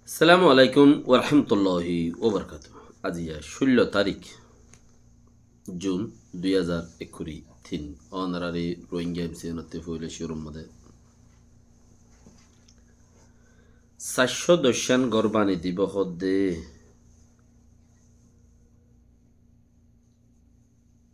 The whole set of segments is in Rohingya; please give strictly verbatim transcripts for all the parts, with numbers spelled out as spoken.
Assalamu alaikum warahmatulláhi wabarakátuhu. Aijja cúllo tarík Jun dui házar ekkuri tin. Ónorari Rohingya M C N ottú foila cúrur modé sair cót doc cán gór bani dibo hoódde.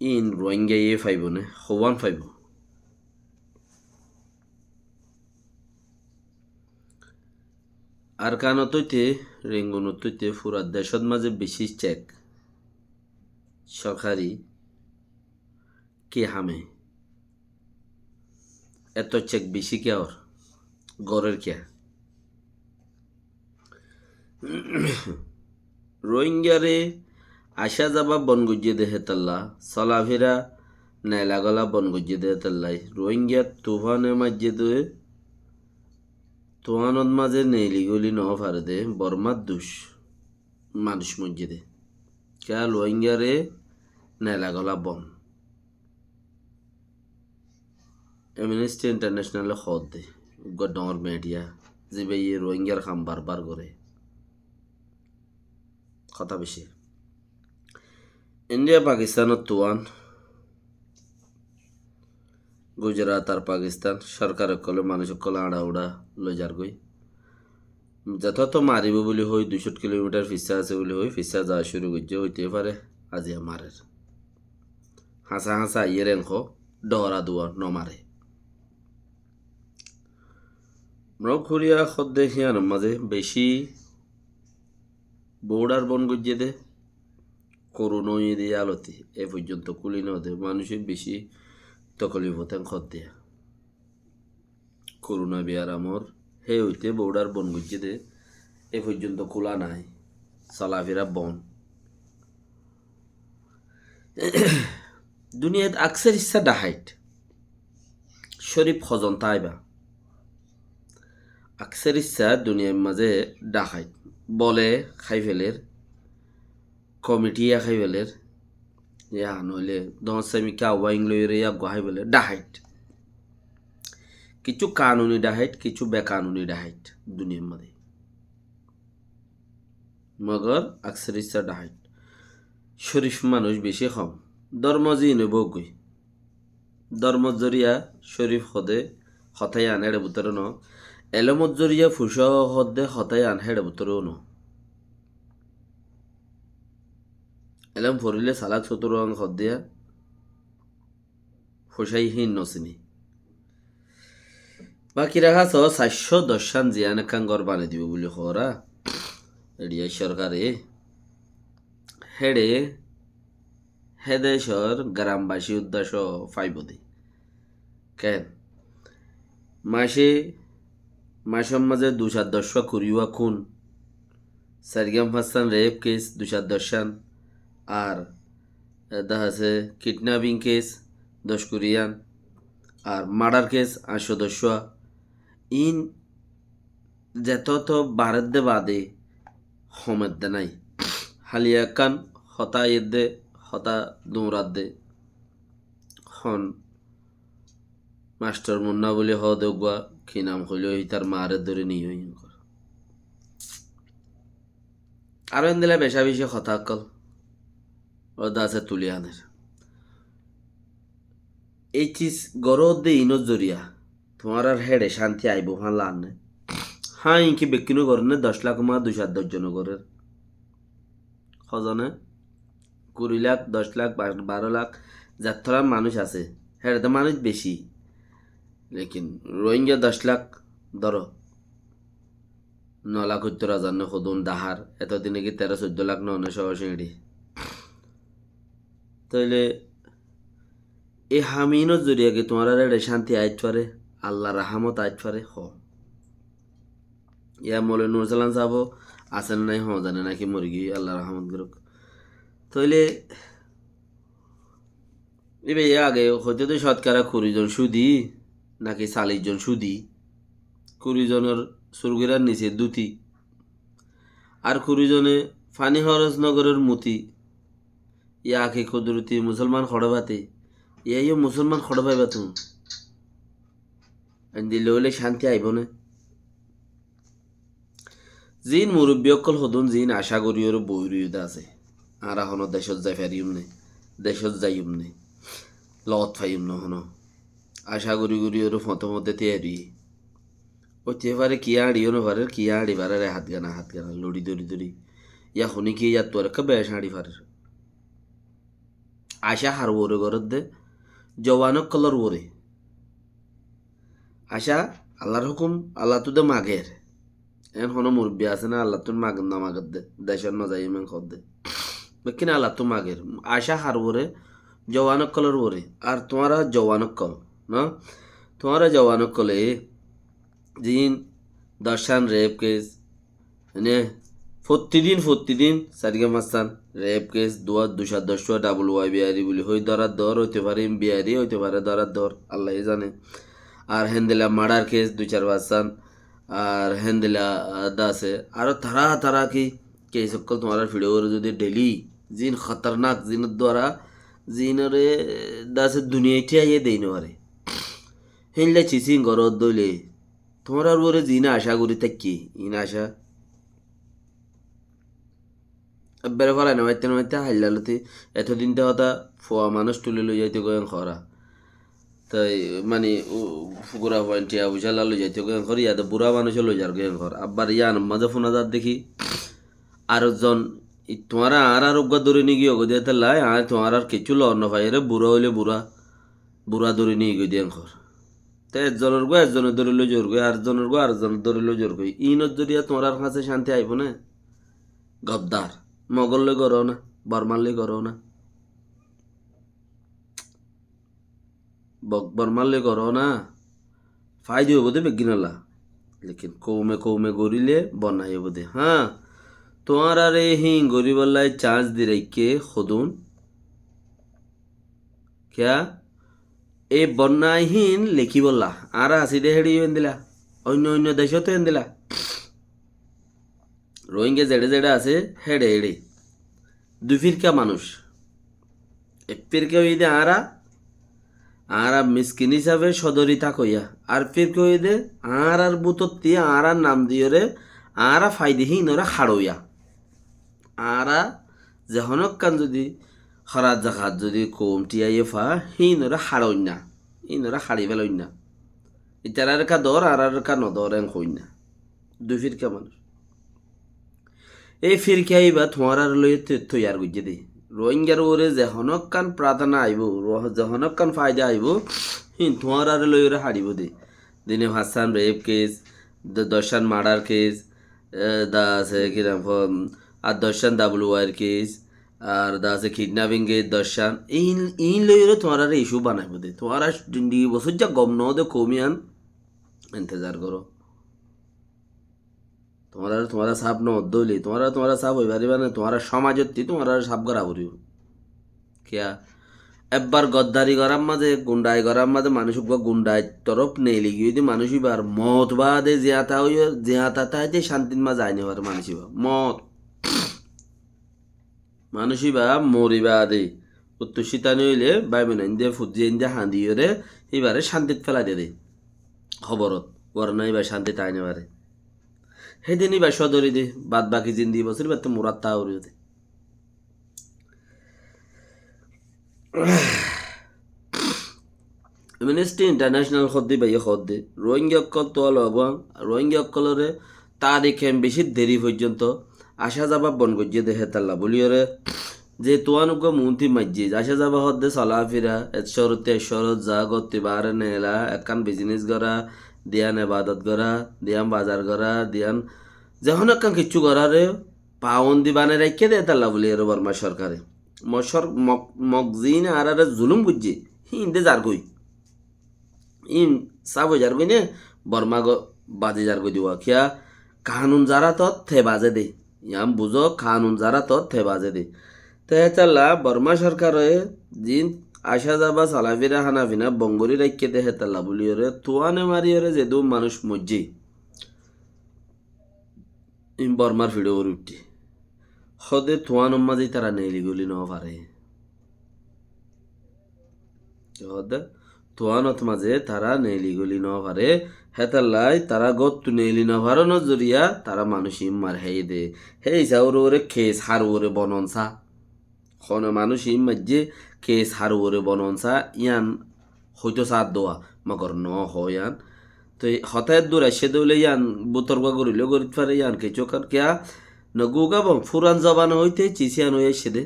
Íin Rohingyaye faibo né, howán faibo? Arkanot óite, Rengunot óite, fura decót mazé bicí cek. Sorkari ki hame? Eto cek bicí kiyór? Gorér kiyá? Rohingyare acá zaba bon goijjé dé hétolla, solafira neela gola bon goijjé dé hétolla. Rohingya tufane maijjé dé, tufanot mazé neeli goli no fare dé, Bormar duc, manúic moijjé dé. Kiyá Rohingyare neela gola bon. Amnesty International e hoódde, uggwá dhoóñr media, zibáye Rohingyar ham barbar goré. Hotá bicí. India Pakistanor tuán, Gujarat ar Pakistan sorkar ókkole manúic ókkole añça uça loi zargói. Zetót maribo buli hoi, dui cót kilomitar fissá asé buli hoi, fissá zaa cúru goijjé, óite fare aijja marer. Hañsá hañsá aiyér enko dhora duwa no mare. North Korea hoódde híyanor mazé bicí border bon goijjé dé, koruna óiye dé yáloti, e foijjonto kúli no dé, manúice bicí tokolif óten hoódde. Koruna biyaramor hé óite border bon goijjé dé, e foijjonto kúla nai, solafira bon. Duniyait aksar issá dhahait, córif hozon táiba? Aksar issá duniyair mazé dhahait, bole hái feler, komitiye hái feler, ya noóile dhoóñr sámi kawwa ín loiyóre ya uggwá hái feler, dhahait. Kissú kanuni dhahait, kissú bekanuni dhahait duniyair mazé. Mogor aksar issá dhahait. Córif manúic bicí hom. Dormo ziín óibou goi. Dormor zoriya córif hoódde hotá yián héçe bútore no. Elomor zoriya fucá hoódde hotá yián héçe bútore no. Elom foríle salak sóturu hoódde ya fucá híin no siné. Baki raká só sair cót doc cán ziyán ekkán gór bani dibo buli hoóra. Eçiya sorkare héçe hé decor grambasi uddá só faibo dé. Ken? Mace, macor mazé dui cót doc cán kuriyuwa kún, sair gán fañs cán rep kes, dui cót doc cán, ar e, dahá asé kidnaping kes doc kuri yán, ar mardar kes añc cót doc cán. Ín zetót baredde baade homedde nái. Háli ekkán hotá aiyédde, hotá duñradde. Hon mastor Munna buli hoódde uggwá, ki nam hoilé, hítar maáre dóri niyé. Aró endilla becá-becí hotá ókkol ódde asé tuli aner. Ei cis goródde inor zoriya tuáñrar héçe cánti aibó fán laanné? Há, inki bekkúne gorér né, doc lak ma dui cót doc zone gorér. Hozone? Kuri lak, doc lak, ba-, baró lak, zattóra manúic asé, héçe to manúic becí. Lekin Rohingya doc lak dóro. No lak óttor azar né hodún dahár, eto dine ki teró soiddó lak no né só siñçi. Tóile e ham inor zoriya ki tuáñrar héçe cánti ait fare, Allar rahámot ait fare, hoó. Yá Moulovi Nur Salam sáb asé né nái hoó zane, náki mori giyé, Allar rahámot gorók. Tóile íba yá age hoité dé cótkara kuri zon cúdi náki callic zon cúdi, kuri zonor surguirar nise duti, ar kuri zone faní hóros no gorér muti. Yá ki kuduroti musolman hoçé fate, yá yó musolman hoçé faiba tuñí? Endilla óile cánti aibó né? Ziín murubbi ókkol hodún, ziín acá goríyoré boói roiyé dé asé, añára honó decót zai fariyum né, decót zaiyum né, lot faiyum né honó. Acá gorí goríyoré foñté foñté tíyai roiyé. Óite fare kiyá añçi yó no farer, kiyá añçi farer, e hát gana, hát gana, lori dóri dóri. Yá honí ki yáttu arekká bec añçi farer. Acá har uore gorédde, jowan ókkolór uore. Acá Allar hókum, Allattú de mager. Eén honó murubbi asé né, Allattú mag-, no magedde, decót no zaiyum eén hoódde. Bekkín Allattú mager. Acá har uore, jowan ókkolór uore. Ar tuáñra jowan ókkol, no? Tuáñra jowan ókkole ziín doccán rep kes, mane, fottidin, fottidin sairgán fañssán rep kes, duwa, ducá doccúa dabul wai biyari buli hoi dórar dór, óite fare ín biyari, óite fare dórar dór, Allaye zane. Ar héndilla maçar kes dui sair fañssán, ar héndilla, ah, de asé, aró tará tará ki kes ókkol tuáñrar fiçe uore zodi dheli, ziín hótornak, ziínor duara, ziínoré de asé duniyai thíyaiyé dei no fare. Héndilla cisín goródde óile, tuáñrar uore ziín acá gorí táikke, iín acá ebbere félai no faitte no faitte hailla loti etodin de hotá fua manúic tuli loi zaito goi en hoór. Toi mani, u, fukura fuain tiya foicá loi zaito goi en hoór, yade bura manúic loi zar goi en hoór. Abbar yíanor mazé fúna zar dé ki, ar zon, i tuáñra añárar uggúa dóri nigiyó goi de hétolla, añí tuáñrar kiccú loor no faiyóre, bura óile bura, bura dóri nigiyó goi de en hoór. Te ezzonor uggúa ezzone dóri loi zar goi, ar zonor uggúa ar zone dóri loi zar goi. Iínor zoriya tuáñrar hañsé cánti aibó né? Goddar. Mogor loi goró na, Bormar loi goró na. Bok-, Bormar loi goró na. Faida óibo de beggínolla. Lekin koume koume goríle bonnai óibo de. Há, tuáñrare híin goríbolla cans di raikké hodún. Kiyá? E bonnai híin lekíbolla. Añára así de héçe yó endilla. Oinno oinno decót ó endilla. Rohingya zeçé zeçé asé, héçe héçe. Dui firka manúic. Ek firka óiye de añára, añára miskin hísafe códori tákoiya. Ar firka óiye de añárar bútotti añárar nam diyóre añára faide híinoré haçoiya. Añára ze honókkan zodi hórat zakat zodi koum tiyaiyé fa, híinoré haçoinna, híinoré haçi féloinna. Itarár ekká dor, añárár ekká nodor, en hoinna. Dui firka manúic. Ei firka íba tuáñrár loi toi-, toiyar goijjé de. Rohingyar uore ze honókkan pratana aibó, ro-, ze honókkan faida aibó, híin tuáñrár loiyóre haçibó de. Dine fañssán rep kes, do-, doccán maçar kes, e, da asé, ki nam hoó, ar doccán dabul wair kes, ar da asé kidnaping kes doccán. Iín, iín loiyóre tuáñráre icu banaibó de. Tuáñra zindigi bosóijja gom noó de koum ián, entezar goró. Tuáñra, tuáñra saf no ódde óile, tuáñra, tuáñra saf ói faribá né, tuáñra cómazottí tuáñra saf gorá foribó. Kiyá? Ebbar goddari gorár mazé, gundai gorár mazé manúic uggúa gundai torof neeli giyói de manúic íbar moot baade ziyata óiyor, ziyata táite cántir mazé ai no fare manúic íba. Moot. Manúic íba mori baade, uttu cítani óile, bái boin ainde, fuddi ainde hañdiyóre, íbare cántit félai de de. Hóborot, warna íba cántit ai no fare. Hédin íba códori de, bad baki zindigi bosór íbattú murat táa foribó de. Amnesty International hoódde, íbaye hoódde, Rohingya ókkol tuáñra loi aguwá, Rohingya ókkolóre tarik en bicí deri foijjonto acá zaba bon goijjé de hétalla bóliyoré, ze tuáñr uggúa muúnti maijjé, acá zaba hoódde solafira, et córottí ek córot, za gottí baáre neela, ekkán bizinis gorá, diyan ebadot gorá, diyan bazar gorá, diyan ze honó ekkán kiccú goráre, pabondi banai raikké de hétalla bóliyoré Borma sorkare. Mog sor-, Mog, Mog ziíne añáráre zulúm goijjé, híin de zargói. Híin sáf ói zargói né, Borma go-, bazi zargói de uwá. Kiyá? Kanun zarát ot te bazé de. Yián buzó, kanun zarát ot te bazé de. Te hétalla Borma sorkare ziín acá zaba, solafira, hána fina bon gorí raikké de hétalla bóliyoré, tuáne mariyoré zedún manúic moijjé. Ín Bormar fiçó uore uiththé. Hóde tuánor mazé ítara neeli goli no fare. Hóde Tuánot mazé tará neeli goli nofaré, hétallai tará góttu neeli nofarónor zoriya tará manúic iín mar háiye dé. Hé isaur uore kees har uore bonon sá. Hone manúic iín maijjé kees har uore bonon sá, yían hoitó saádduwa, mogor nohó yían. Toi hotá eddur aiccé dé óile yían bútorgua gorilé gorit fare, yían kessú ekkán kiyá nogugá bom, furan zobane óite cis yían ói aiccé dé.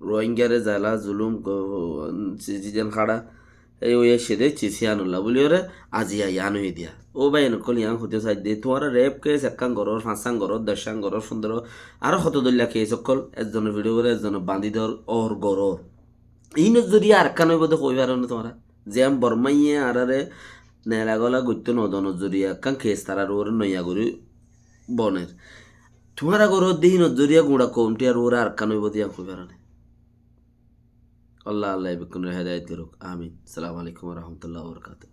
Rohingyare zala, zulum, go-, si-, sizen háça, ei ói aiccé dé cis yíanolla buli óre aziya yían óiye diya. Ó báiyain ókkol, yían hoitó saidde, tuáñra rep kees ekkán gorór, fañssán gorór, deccán gorór, fundoro, aró hoto dóilla kees ókkol, ezzonor fiçóre ezzone bañdí dór, ór gorór. Iínor zoriya arekkán óibo dé hoi faróne tuáñra? Ziyán Bormáye añáráre neela gola goittó nodonor zoriya ekkán kees tarár uore noiya gorí boner. Tuáñra goródde hínor zoriya guñça koumtiyar uore arekkán óibo dé yían hoi faróne? Allah, Allah e bekkúnore hedayet gorouk. Amin. Assalamu alaikum wa rahmatullahi wa barakatuhu.